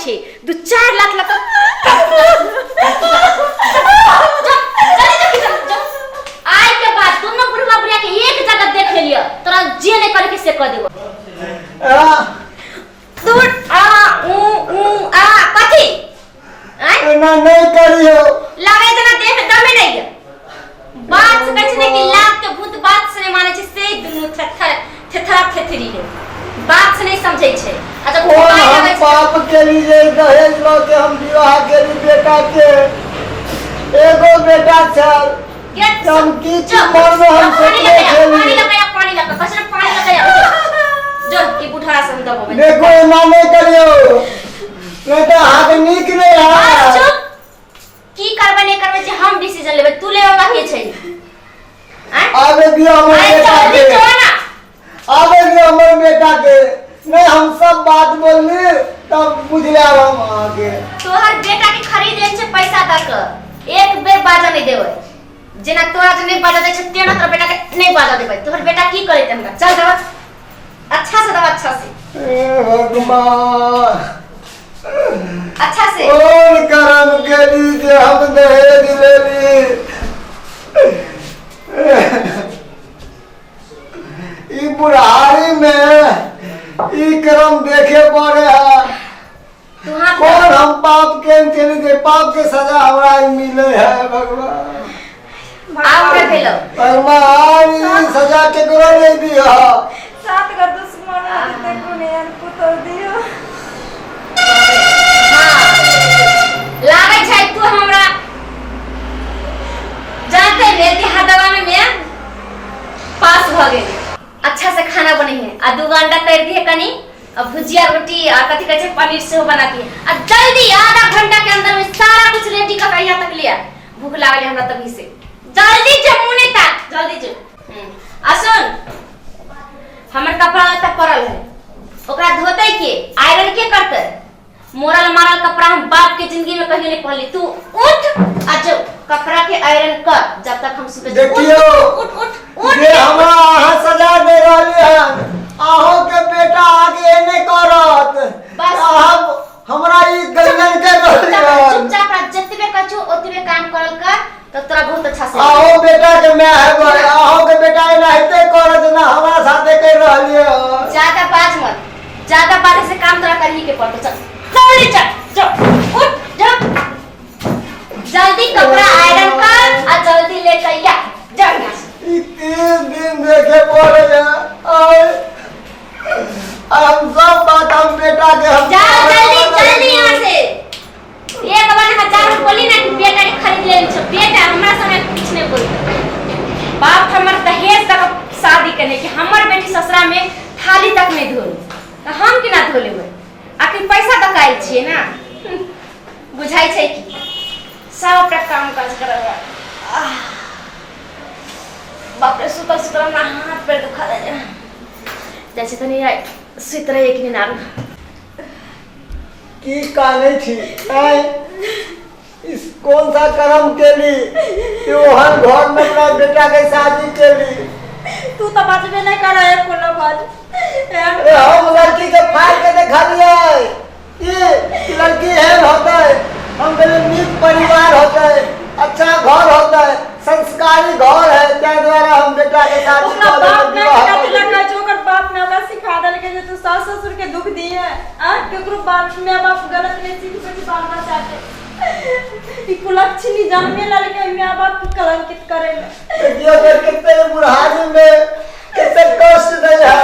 छै दू चार लाख लऽ कऽ आइ के बाद दोनों बुढ़वा बुढ़िया के एक जगह देख लेलियो तोरा जे नहीं करे के से कह देबो। तू आ ऊ ऊ आ कथी आय? एना नहीं करियो। लागे जना देह में दमे नहीं है। बात से कहै छै ने कि लाख के भूत बात से नहीं मानै छै, से दुनू थेथर थेथरा थेथरी है, बात से नहीं समझै छै। आ जब कौन पाइ हम लगै छै पाप के लिए दहेज लऽ के हम विवाह केली बेटा के, एगो बेटा छल। के हम की चुप। मन में हम पानी सोचले लगाया, पानी छली। लगाया, पानी लगा, कसर पानी लगाया। जो ई बुढ़ा से हम दबो। देखो एना नहीं करियो, नहीं तो हाथ नीक नहीं बस है। चुप। की करबै नहीं करबै जे हम डिसीजन लेबै, तू लेबै वाला के छै? आँय? आबे दियो हमर अरे बेटा जल्दी के, जो ना। आबे दियो हमर बेटा के। नहीं हम सब बात बोलली तब बुझ लेब हम अहाँके। तोहर बेटा के खरीद लेने छै पैसा दऽ कऽ, एक बेर बाजऽ नहीं देबै। जेना तोरा जे नहीं बाजऽ दै छै तेना तोरा बेटा के नहीं बाजऽ देबै। तोहर बेटा की करेतै हमरा? चल दवा अच्छा से, दवा अच्छा से। हे भगवान, अच्छा से। कौन कर्म केली जे हम दहेज लेली? ई बुढ़ारी में ई कर्म देखे पड़े है। तू हाथ कौन हम पाप के चली जे पाप के सजा हमरा ई मिले है भगवान? आब का भेलो? भगवान, ई सजा केकरो नहीं दिया। सात गो दुश्मन आते कोने यार पुतोह दियो। हाँ, लागै छै तू हमरा जानते भेल कि हदवा में मैं पास भ गेली। अच्छा से खाना बने है आ दूगो अंडा तैर दिहे कनी आ भुजिया रोटी आ कथी कहै छै पनीर सेहो बना दिहे आ जल्दी आधा घंटा के अंदर में सारा कुछ रेडी कर के यहाँ तक लिया। भूख लागल है हमरा तभी से। जल्दी जो मुँह नहीं ताक, जल्दी जो। आ सुन, हमर कपड़ा लत्ता पड़ल है, ओकरा धोतै के, आयरन के करतै? मोरल मारल कपड़ा हम बाप के जिंदगी में कहियो नहीं पहनली। तू उठ आ जो कपड़ा के आयरन कर जब तक हम सुते। देखियो, उठ उठ उठ। जे हमरा अहाँ सजा दे रहली हन, अहों के बेटा आगे एने करत। बस। अहाँ हमरा ई गंजन के रहली हन। चुपचाप रह, जतबे कहछो ओतबे काम करल कर तो तोरा बहुत अच्छा से। अहों बेटा के my है बड़े, अहों के बेटा एनाहिते करत ना हमरा साथे कर रहली हन। ज्यादा बाज मत, ज्यादा बाजे से काम तोरा करही के पड़तो। चल जल्दी चल, जो उठ जा, जल्दी कपड़ा आयरन कर आ जल्दी लेकर आ जा यहाँ से। ई 30 दिन देखे पड़े है। आय हम सब बात हम बेटा के हम जाओ जल्दी जल्दी यहाँ से। एक बार हजार बोली ना कि बेटा के खरीद ले छो, बेटा हमरा समय कुछ नहीं बोलते। बाप हमर दहेज तक शादी करने कि हमर बेटी ससुरा में थाली तक नहीं धोई तो हम केना धो लेबै? आखिर पैसा दऽ कऽ आयल छियै ने। बुझाइ छै कि सब अपना काम काज करब। बाप रे, सुतल सुतल हमरा हाथ पैर दुखा जाइ जाइ छै। तनी आइ सुति रहियै कि नहि आरू। की कानै छी? आँय, इस कौन सा कर्म केली कि ओहन घर में अपना बेटा के शादी केली? तू तो बाजबे नहीं कर रहा कोनो बात। अरे हम लड़की के फाड़ के देखलिए कि लड़की एहन होते, हम कहलिए नीक परिवार होते, अच्छा घर होते, संस्कारी घर है, ताहि द्वारा हम बेटा के शादी ओकरा कऽ बाप देलियै, ने विवाह कथी कऽ लए देलियै। कहै छै? ओकर बाप ने ओकरा सिखा देलकै जे तू सास ससुर के दुख दिहे आ केकरो बाल माय बाप गलत नहीं सिखबै छै बाल बच्चा के। ई कुलक्षणी जन्मे ललकै माय बाप के कलंकित करे ले। देखियो के कते बुढ़ारी में कते कष्ट दै है।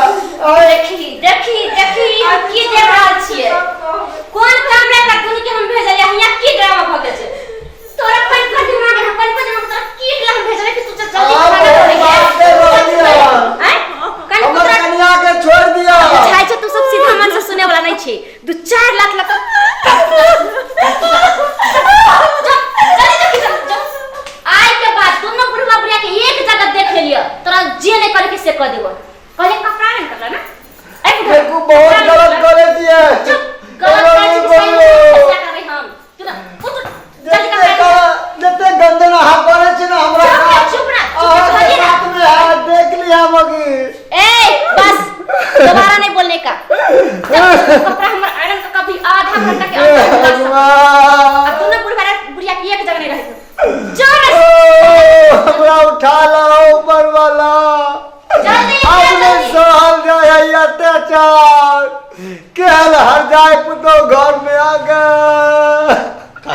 आय देखी देखी देखी, हम की देख रहल छियै? कोन काम रे का दुनू के हम भेजलियै? हियां की ड्रामा भऽ गेल छै? तोरा कनि कनि दिमाग में, कनि कनि दिमाग तोरा की एकला हम भेजलियै कि तू चल जल्दी आब खाना हम बनेलियै? बाप के रहलियै हन। आँय? कनि हमर तोरा कनिया के छोड़ि दिअ। बुझाइ छै तू सब सीधा मन से सुने वाला नहीं छी। दू चार लाख लग आइ के बाद दोनों बुढ़वा बुढ़िया के एक जगह देख लेलियो तोरा जे नहीं करे के से कह देबो। कहले कपड़ा नहीं कपड़ा ना ए बुढ़वा, देखू बहुत कपड़ा नहीं गलत कपड़ा। करे छियै। चुप, गलत एना करै नहि छी कि सही बोलियौ। फैसला करबै हम। तू ना उठ उठ, जल्दी जते कपड़ा निकाल। जते गंजन अहाँ करै छी ना हमरा चुप ना, साथ, चुप ना, चुप अहाँके रहिए ना। साथ में है, देख लिया मगी। ए बस, दोबारा नहीं बोलने का। जब कपड़ा हमर आयरन का कभी आधा घंटा के अंदर बेटा, केहन हर जाए पुतोह घर में आ गए।